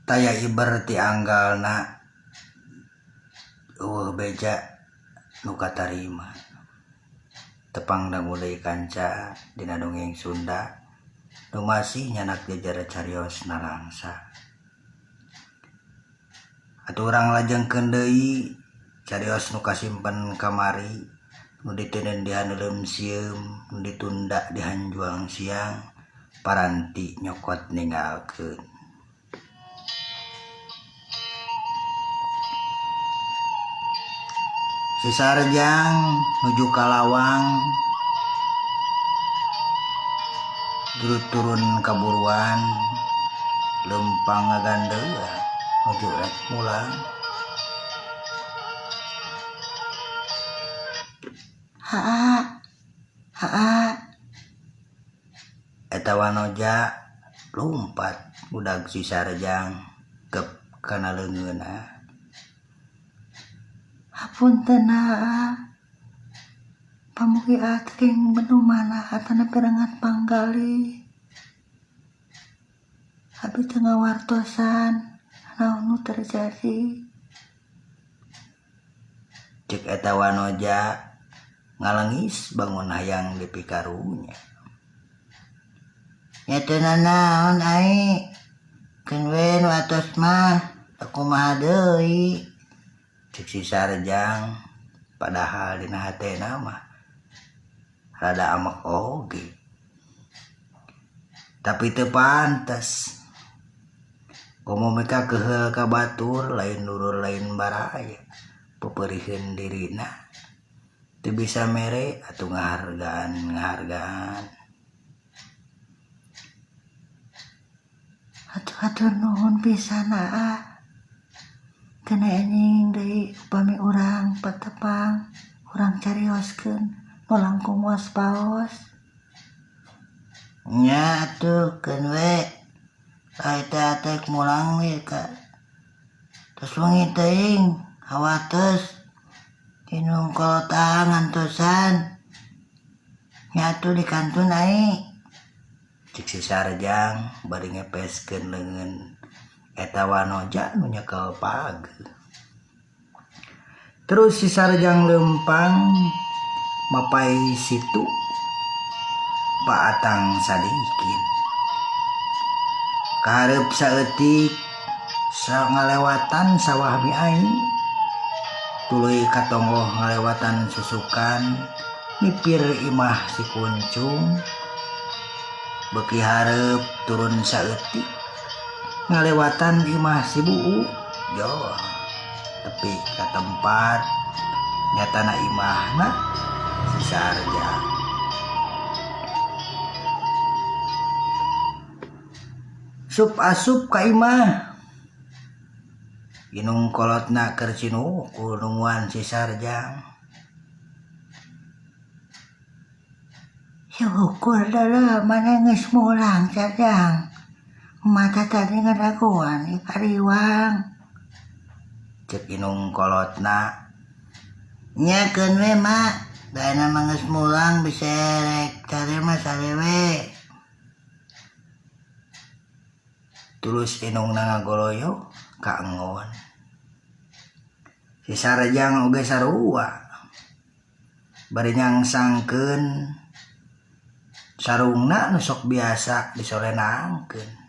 Taya iber ti anggalna eueuh beja nu katarima. Tepang dangu deui kanca dina dongeng Sunda nu masih nyanak jejer carios nalangsa. Atuh urang lajengkeun deui carios nu kasimpen kamari nu diteundeun di haneuleum sieum nu ditunda di hanjuang siang paranti nyokot ninggalkeun. Si Sarjang nuju ka lawang juru turun kaburuan leumpang ngagandeuan nuju rek mulang. Haa, haa. Eta wanoja lumpat budak si Sarjang gep kana leungeunna. Hapunten aa, pamugi aa teh kenging benuman aa tana pirengat panggalih. Abi teu ngawartosan naon nu terjadi. Cek eta wanoja ngalengis bangun hayang dipikarunya. Nya teu nanaon ai, keun we nu atos mah kumaha deui. Cek si Sarjang padahal dina hatena mah rada amek oge. Tapi teu pantes. Komo mika keheul ka batur lain dulur lain baraya peupeuriheun dirina. Teu bisa mere atuh ngahargaan-ngahargaan. Atuh hatur nuhun pisan aa. Kena enjing deui upami urang patepang urang carioskeun nu langkung waspaos. Nya atuh keun we. Ai teh atek mulang we ka. Tos wengi teuing hawates inung kolot aa ngantosan. Nya atuh dikantun ai. Cek si Sarjang bari ngepeskeun leungeun eta wanoja nu nyekel pageuh. Terus si Sarjang leumpang mapai situ Pak Atang Sadikin. Kahareup saeutik ngalewatan sawah mi ai. Tuluy katonggoh ngalewatan susukan mipir imah si Kuncung. Beuki hareup turun saeutik ngalewatan imah si Buu. Jol tepi ka tempat nyatana imahna si Sarjang. Sup asup ka imah. Inung kolotna keur cinuku nungguan si Sarjang. Syukur deuleu maneh geus mulang Sarjang. Mata tadi ngadagoan ieu kariwang. Cek inung kolotna. Nya keun we mak, da ayeuna mah geus mulang bisa erek sare mah sare we. Tulus inungna ngagoloyo ka engon. Si Sarjang oge sarua. Bari nyangsangkeun sarungna nu sok biasa disolenangkeun.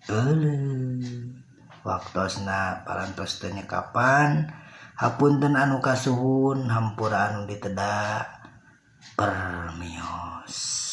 Euleuh, waktosna parantos teu nyekapan, hapunten anu kasuhun, hampura anu diteda, permios.